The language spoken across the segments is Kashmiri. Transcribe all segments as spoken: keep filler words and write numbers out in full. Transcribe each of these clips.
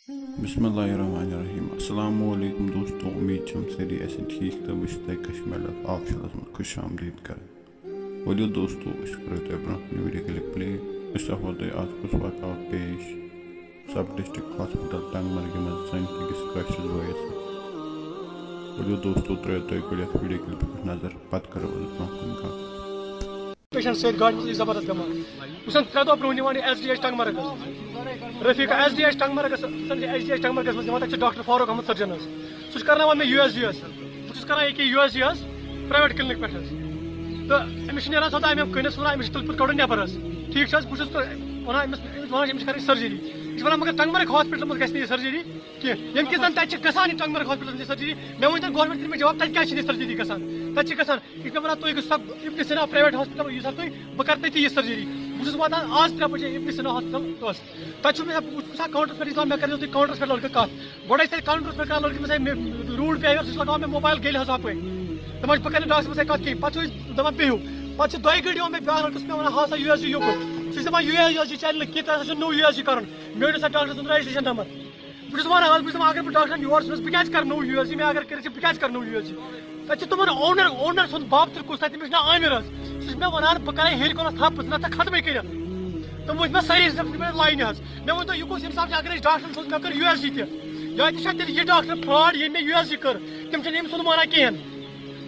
بسم اللہ الرحمن الرحیم۔ السلام علیکم دوستو، امید چھم سٲری آسن ٹھیک تہٕ بہٕ چھُس تۄہہِ کشمیر آفیشلس منٛز خوش آمدید کران۔ ؤلِو دوستو، أسۍ کرو تۄہہِ برونٛہہ کُن ویڈیو کلپ پلے۔ أسۍ ہاوو تۄہہِ آز کُس واقعہٕ آو پیش سب ڈسٹرکٹ ہاسپٹل ٹنگ مرگہِ منٛز سٲنِس أکِس کٲشرِس بٲیِس سۭتۍ۔ ؤلِو دوستو، ترٲیِو تُہۍ گۄڈٕ یتھ ویڈیو کلپس پٮ۪ٹھ نظر، پتہٕ کرو أسۍ برونٛہہ کُن کتھ۔ پیشنٹ سۭتۍ گاڑِ منٛز یہِ زبردست بٮ۪مار۔ وٕچھان ترٛےٚ دۄہ برونٛہہ نِوان یہِ ایس ڈی ایچ ٹنگ مرگ حظ۔ رفیق ایس ڈی ایچ ٹنگ مرگ حظ، وٕچھان یہِ ایس ڈی ایچ ٹنگ مرگس منٛز نِوان، تَتہِ چھُ ڈاکٹر فاروق احمد سرجن حظ۔ سُہ چھُ کرناوان مےٚ یوٗ ایس جی حظ۔ بہٕ چھُس کران ییٚکیٛاہ یوٗ ایس جی حظ، پرٛایویٹ کِلنِک پٮ۪ٹھ حظ۔ تہٕ أمِس چھِ نیران سۄ دَگ، أمۍ کٔنِس وَنان، أمِس چھِ تُلۍ پٲٹھۍ کَڑُن نٮ۪بر حظ۔ ٹھیٖک چھِ حظ، بہٕ چھُس کَران أمِس، أمِس وَنان، أمِس چھِ کَرٕنۍ سٔرجٔری۔ یہِ چھِ وَنان، مگر ٹنٛگمرگ ہاسپِٹلَس منٛز گژھِ نہٕ یہِ سٔرجٔری کینٛہہ، ییٚمہِ کہِ زَن تَتہِ چھِ گژھان یہِ ٹنٛگمرگ ہاسپِٹلَس منٛز یہِ سٔرجٔری۔ مےٚ ؤنۍ تَن گورمٮ۪نٛٹ کٔرۍ مےٚ جواب، تَتہِ کیٛازِ چھِنہٕ یہِ سٔرجٔری گژھان؟ تَتہِ چھِ گژھان۔ یہِ چھِ مےٚ وَنان، تُہۍ گٔژھِو سا اِبن سینا پرٛایویٹ ہاسپِٹل، یِیِو سا تُہۍ، بہٕ کَرٕ تٔتی یہِ سٔرجٔری۔ بہٕ چھُس واتان آز ترٛےٚ بَجے اِبن سینا ہاسپِٹل۔ تَتہِ چھُ مےٚ، بہٕ چھُس وٕچھان کاوُنٛٹَرَس پٮ۪ٹھ، یُس مےٚ کَرِ تُہۍ کاوُنٛٹَرَس پٮ۪ٹھ لٔڑکہٕ کَتھ۔ گۄڈَے سۭتۍ کاوُنٛٹرَس پٮ۪ٹھ کَران لٔڑکہٕ، مےٚ روٗڈ بِہیوِیر، سُہ چھُ لَگاوان مےٚ موبایِل گٔلۍ حظ اَپٲرۍ۔ دَپان چھُ، "بہٕ کَرٕ نہٕ ڈاکٹر صٲبَس سۭتۍ کَتھ کِہیٖنۍ۔" پَتہٕ چھُ دَپان، "بِہِو۔" پَتہٕ چھُ دۄیہِ گٲڑۍ یِوان مےٚ بیٛاکھ لٔڑکہٕ، سُہ مےٚ وَنان، "ہا سا یوٗ ایس جی یوٚکُن۔" سُہ چھُ دَپان، "یوٗ ایس جی چھَنہٕ نہٕ کینٛہہ، تۄہہِ ہسا چھُ نوٚو یوٗ ایس جی کَرُن۔" مےٚ ؤنِو سا ڈاکٹر سُنٛد رجسٹریشن نمبر۔ بہٕ چھُس وَنان، آز بہٕ چھُس دَپان، اگر بہٕ ڈاکٹرَن یور چھُس، بہٕ کیٛازِ کَرٕ نوٚو یوٗ ایس جی؟ مےٚ اگر کٔرِتھ چھِ، بہٕ کیٛازِ کَرٕ نوٚو یوٗ ایس جی؟ تَتہِ چھُ تِمَن اونر، اونر سُنٛد باب تہِ کُس تَتہِ، تٔمِس چھُ ناو عامر حظ۔ سُہ چھُ مےٚ وَنان، بہٕ کَرَے ہیٚرِ کُنَتھ تھپھ، بہٕ ژھٕنَتھ ژےٚ ختمٕے کٔرِتھ۔ تِم وٕچھ مےٚ سٲری رِسیپشن پٮ۪ٹھ لاینہِ حظ۔ مےٚ ؤنۍ تو، یہِ کُس اِنصاف چھُ؟ اگر أسۍ ڈاکٹرَن سُنٛد مےٚ کٔر یوٗ ایس جی تہِ، یا تہِ چھا تیٚلہِ یہِ ڈاکٹر فراڈ، ییٚمۍ مےٚ یوٗ ایس جی کٔر؟ تِم چھِنہٕ أمۍ سُنٛد مانان کِہیٖنۍ۔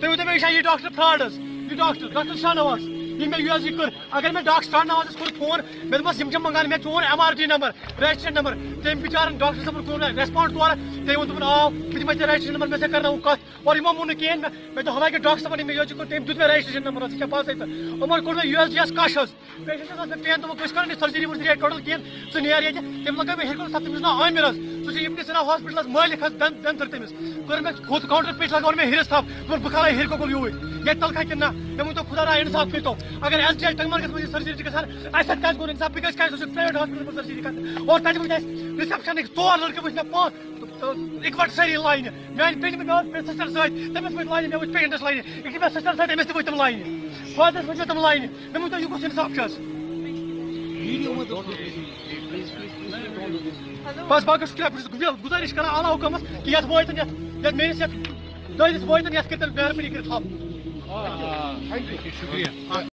تُہۍ ؤنۍ تو مےٚ، یہِ چھا یہِ ڈاکٹر فراڈ حظ؟ یہِ ڈاکٹر، ڈاکٹر شاہنواز، ییٚمۍ مےٚ یوٗ ایس جی کٔر؟ اگر مےٚ ڈاکٹر شاہنوازَس کوٚر فون، مےٚ دوٚپمَس، یِم چھِ منٛگان مےٚ چون M R T number, registration number. تٔمۍ بِچارَن ڈاکٹر صٲبَن کوٚر مےٚ ریسپانڈ تورٕ، تٔمۍ ووٚن، دوٚپُن، "آ، بہٕ دِمَے ژےٚ رجسٹریشن نمبر، مےٚ سۭتۍ کَرناوُکھ کَتھ۔" اور یِمو مون نہٕ کِہیٖنۍ۔ مےٚ، مےٚ دوٚپ، حالانکہِ ڈاکٹر صٲبَن ییٚمہِ یوٗ ایس جی کوٚر، تٔمۍ دیُت مےٚ رجسٹریشن نمبر حظ، ژےٚ چھےٚ پَتہٕ سۭتۍ۔ یِمَن کوٚر مےٚ یوٗ ایس جی یَس کَش حظ۔ پیشنٹ حظ، مےٚ پین دوٚپُکھ، أسۍ کَرو نہٕ سٔرجٔری ؤرجٔری ٹوٹل کِہیٖنۍ، ژٕ نیر ییٚتہِ۔ تٔمۍ لَگٲو مےٚ ہیٚرِ کُن، تٔمِس چھُ ناو عامر حظ، سُہ چھُ اِبن سینا ہاسپِٹلَس مٲلِک حظ، دَن-، دَن تھٔر تٔمِس۔ کٔر مےٚ کھوٚت کاوُنٹر پیٚٹھۍ، لَگٲو مےٚ ہیٚرِس تھَپھ، دوٚپُن، "بہٕ کھالے ہیٚرِ کۄکُر یوٗرۍ، ییٚتہِ تَل کھا کِنہٕ نہ؟" مےٚ ووٚن، "خۄدا را، اِنصاف کٔرۍتو، اگر ایس ڈی ایچ ٹنٛگمرگَس منٛز یہِ سٔرجٔری چھِ گژھان، اَسہِ سۭتۍ کیٛازِ کوٚر اِنصاف؟ بہٕ کیٛازِ کَرٕ سُہ پرٛایویٹ ہاسپِٹلَس منٛز سٔرجٔری کَرنہِ؟" اور تَتہِ وٕچھ اَسہِ رِسیپشَنٕکۍ ژور لٔڑکہٕ وٕچھ مےٚ پانہٕ۔ تہٕ اِکوَٹہٕ سٲری لاینہِ۔ میٛانہِ بیٚنہِ، مےٚ ٲس مےٚ سِسٹَر سۭتۍ، تٔمِس وٲتۍ لاینہِ، مےٚ وٕچھ پیشنٹَس لاینہِ۔ یہِ چھِ مےٚ سِسٹَر سۭتۍ، تٔمِس تہِ وٲتۍ تِم لاینہِ۔ فادرَس وٕچھ مےٚ تِم لاینہِ۔ مےٚ ؤنۍ تو، یہِ کُس اِنصاف چھُ حظ؟ بَس باقٕے شُکریہ، بہٕ چھُس گُزٲرِش کران اعلیٰ حُکامَس کہِ یَتھ وٲتۍ تَن، یَتھ، یَتھ میٛٲنِس یَتھ دٲدِس وٲتۍ تَن، یَتھ کٔرۍ تَن مہربٲنی کٔرِتھ حل۔ شُکریہ۔